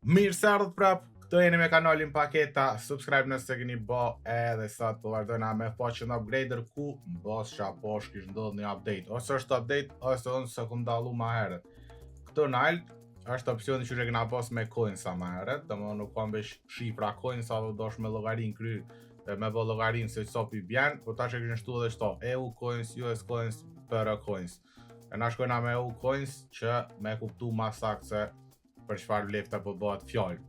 Mirë se ardhët prap, këtu jeni me kanalin Paketa, subscribe nëse keni bo edhe sot po vazhdojna me faqen upgrader ku mbas që apo është kish ndodh një update, ose është update, ose unë s'e kum dallu ma herët. Këtu nalt, është opsioni që e kena pas me coinsa ma herët, do më nuk kam veç shifra coinsa dhe dosh me llogarin kry, e me bo llogarin se sa pi bjen, po tash e kishin shtu edhe shto, EU coins, US coins, PR coins. E na shkojna me EU coins që me kuptu ma saktë se për çfarë vlefta po bëhet fjalë.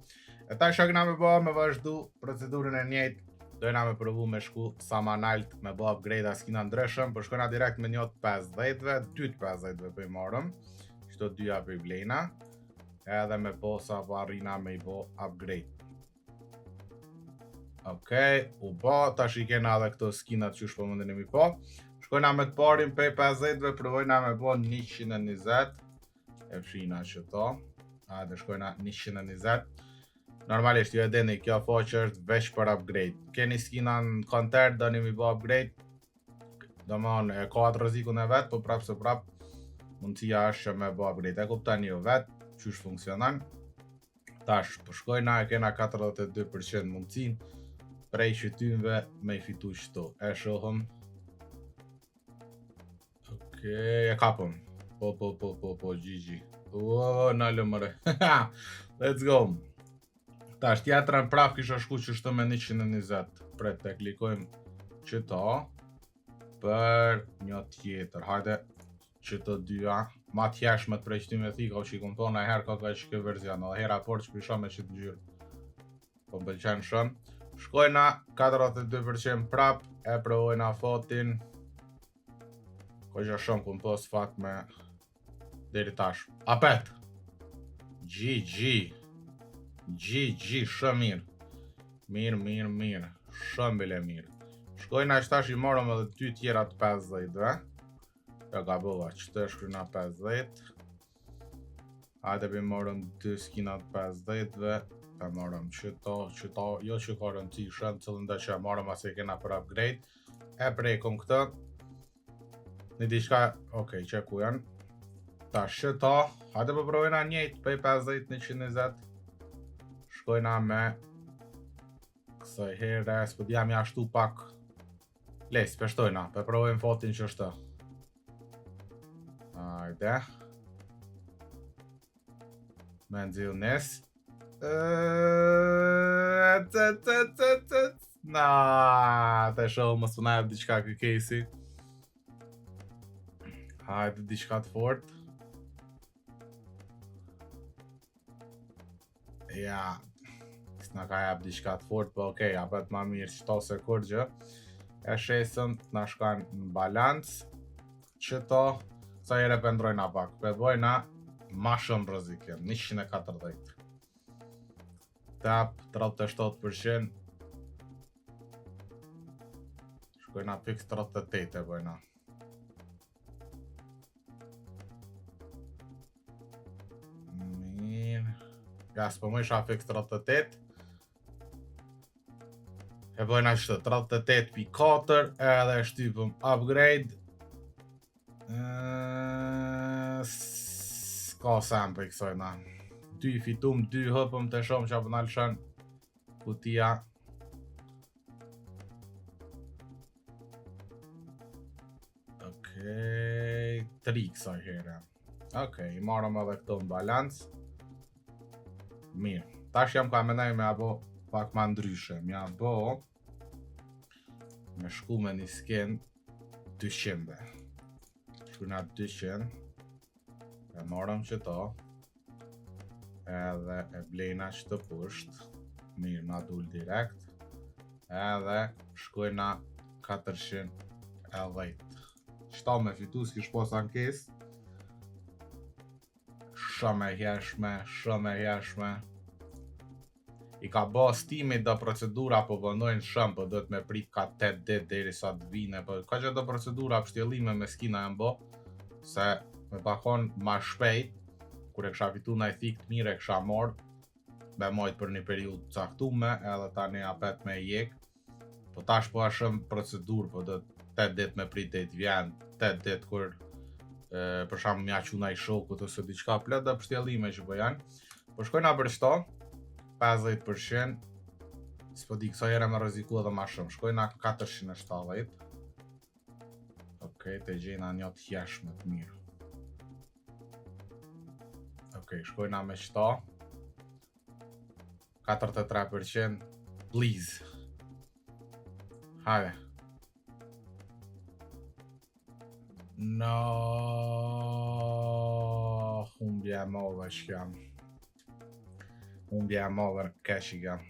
E tash çka kena me bë me vazhdu procedurën e njëjtë, dojna me provu me shku sa ma nalt me bë upgrade a skina ndryshëm, po shkojna direkt me një të 50-ve, dy të 50-ve po i marrëm, qëto dyja po i blejna, edhe me po sa po arrina me i bo upgrade. Okej, u bo, tash i kena edhe këto skinat që shpo mundeni mi po. Shkojna me të parin prej 50-ve, provojna me bo 120, e fshina që to. Hajde, shkojna 120. Normalisht, ju e dini, kjo faqe është veç për upgrade. Keni skina në counter, doni mi bo upgrade, do më thonë, e ka atë rrezikun e vet, po prapë se prapë, mundësia është që me bo upgrade. E kuptoni ju vet, qysh funksionon. Tash, po shkojna, e kena 42% mundësin, prej qëtynve me i fitu qëto. E shohëm. Okej, e kapëm. Po, po, po, po, po, GG. O, nalë mëre. Let's go. Tash, tjetrën prap kisha shku që shtë me 120. Pret, të klikojmë qëto për një tjetër. Hajde, që të dyja. Ma t'jeshme të prej qëty me thika, o që i kom thonë, herë ka ka që kë verzion, edhe hera por që pisha me qëtë ngjyrë. Po më pëlqen shumë. Shkojna 42% prap, e provojna fatin. Ko që shumë kum pos fat me deri tash. Apet. GG. GG, shumë mirë. Mirë, mirë, mirë. Shumë bile mirë. Shkojna që tash i morëm edhe dy tjera të 50-ve. Ja gabova, që të shkryna 50. Hajde për morëm dy skina të 50-ve. E morëm qëto, qëto, jo që ka rëndësi shumë, cilën dhe që e morëm asë e kena për upgrade. E prekum këtë. Një diçka, okej, që ku janë. Tash qëto, hajde po provojna njëjtë, prej 50 në 120. Shkojna me kësaj here, s'po dija mi ashtu pak. Les, peshtojna, pe provojmë fatin që është. Hajde. Me nxill nes. Na, të shoh mos po na jep diçka ky case Hajde diçka të fort. Ja, s'na ka jap diçka të fort, po okej, okay, apet ma mirë qëto se kurgjë. E shesëm, na shkan në balans, qëto, sa here pe ndrojna pak, pe bojna ma shumë rrezikim, 140. Tap, 37%, shkojna fix 38 e bojna. Mirë. Ja, s'po më isha fix 38. E bojna qëtë 38.4 edhe e shtypëm upgrade. S'ka sen për kësaj na. Dy i fitum, dy hëpëm të shumë që apo na lëshën kutia. Okej, tri kësaj here. Okej, i marrëm edhe këto në balans. Mirë, tash jam ka menaj me abo pak ma ndryshe. Me abo me shku me një skin 200. Shku na 200. E marrëm qëto. Edhe e blejna që të pusht. Mirë, na dul direkt. Edhe shkojna 410. Qëta me fitu s'kish pas ankes. Shumë e hjeshme, shumë e hjeshme. I ka bo Steam-i do procedura po vonojnë shumë, po do të me prit ka 8 dit deri sa të vine, po ka që do procedura pështjellime me skina janë bo, se me pakon ma shpejt, kur e kisha fitu naj thikë të mirë e kisha marrë, me majt për një periudhë caktume, edhe tani apet me jek, Po tash po është shumë procedurë, po do 8 ditë me prit deri të vjen, 8 ditë kur e, për shembull mja qu naj shokut ose diçka plot dhe pështjellime që po janë. Po shkojna për qëto. 50%. S'po di, kësaj here me rreziku edhe ma shumë. Shkojna 470. Okej, të gjejna një të hjeshme të mirë. Okej, shkojna me qëta. 43%. Please. Hajde. No, humbja e madhe që jam. Humbja e madhe keq i kam.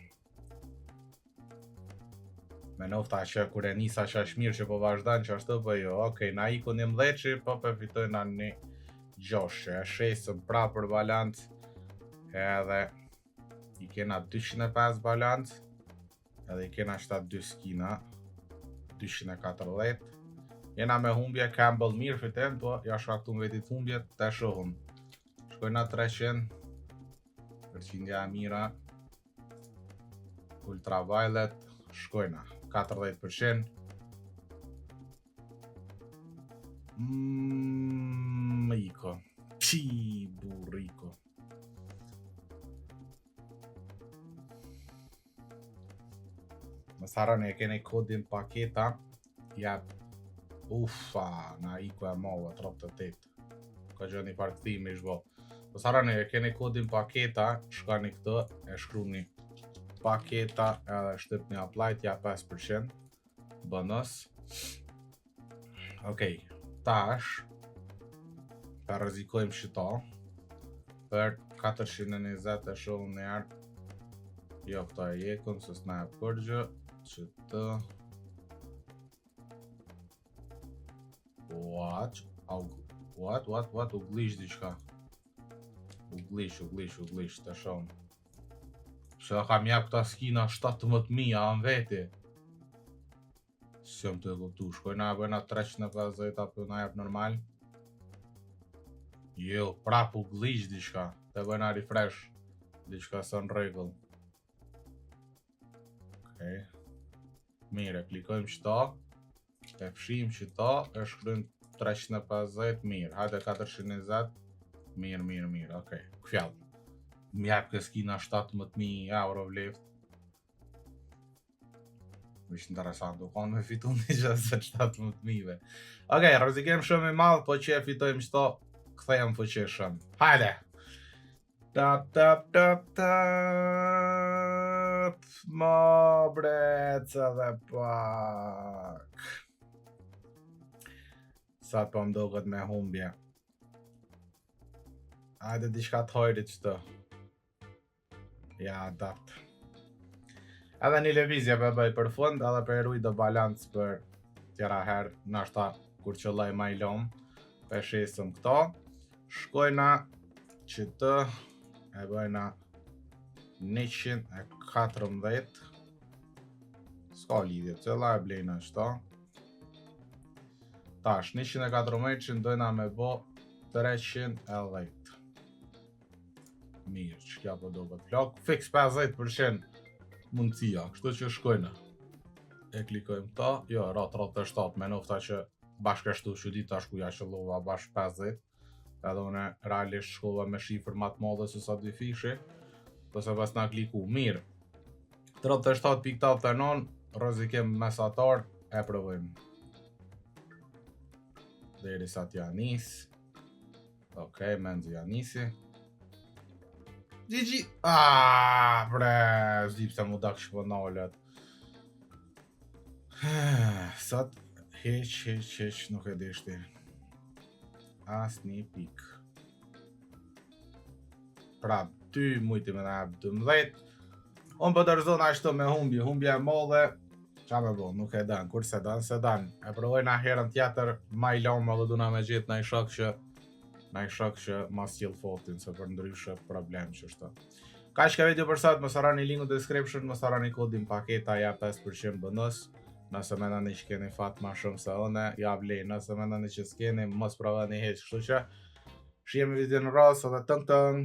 Me nofta që kur e nisa që është mirë që po vazhdon që ashtu po jo, okej, na iku një mdheqi, po pe fitojna një gjoshe, e shesëm pra për balans, edhe i kena 205 balans, Edhe i kena shta dy skina 240 Jena me humbje, Campbell mirë fitim, po ja shkaktu me vetit humbje, të shohum. Shkojna 300, përqindja e mira, Ultraviolet, shkojna, 40%. Mm, iko, pi, burriko. Mos harroni e keni kodin paketa Jap Ufa, na iku e madhe, 38 Ka gjë një parë kthimi ishbo Mos harroni e keni kodin paketa Shkoni këtu, e shkruni paketa Edhe shtypni apply, t'ja 5% Bonus Okej, tash Pa rrezikojmë qëta Për 420 e shumë një herë Jo, këta e jekun, se s'na e përgjë Që të What? Au, what, what, what, u glitch diçka U glitch, u glitch, u glitch, të shumë Se kam jap këta skina 17.000, a në veti S'jam të e kuptu, shkojna e bëjna 350 apo na jep normal. Jo, prap u glitch diçka, të bëjna refresh, diçka së në rregull. Okej. Mirë, klikojmë qëta, e fshim qëta, e shkruajmë 350, mirë, hajde 420, mirë, mirë, mirë, okej, kfjall. Më jep kë skina 17.000 euro vleft. Është interesant, u konë me fitu një gjë se 17 mijve. Okej, rrezikim shumë i madh, po që e fitojmë qëto, kthehem fuqishëm. Hajde! Tap, tap, tap, tap, mo brecë edhe pak. Sa po më duket me humbje. Hajde diçka të hajrit qëto. Ja, dat. Edhe një lëvizje për bëj për fund, edhe për ruj do balans për tjera herë, nashta kur qëlloj ma i lom, për shesëm këto. Shkojna që të e bëjna 114. S'ka lidhje, cëlla e blejna qëto. Tash, 114 që ndojna me bo 310. Mirë, që kja po do këtë plak. Fix 50% mundësia, kështu që shkojna. E klikojmë këta, jo, ra 37, me nofta që bashkë ashtu që dita shku ja qëllova bashkë 50. Edhe une realisht shkova me shifër ma të madhe se sa dy fishi, po se pas na kliku. Mirë, 37.89, rrezikim mesatar, e provojmë. Deri sa t'ja nis. Okej, okay, menzi ja nisi. GG! Ah, bre, s'di pse mu dak që po nalet. Sot, hiq, hiq, hiq, nuk e dishti. As një pik. Pra, 2 mujti me na 12. Unë po dorëzon ashtu me humbje, humbje e madhe. Qa me bo, nuk e dan, kur se dan, se dan. E provojna herën tjetër, ma i lomë edhe duna me gjithë naj shok që naj shok që ma sjell fotin, se për ndryshe problem që shtë. Kaq ka video për sot, mos harroni linkun në description, mos harroni kodin paketa, ja 5% bonus. Nëse mendoni që keni fat ma shumë se unë, ja vlen. Nëse mendoni që s'keni, mos provoni hiç. Kështu që shihemi video në radhës edhe tëng tëng.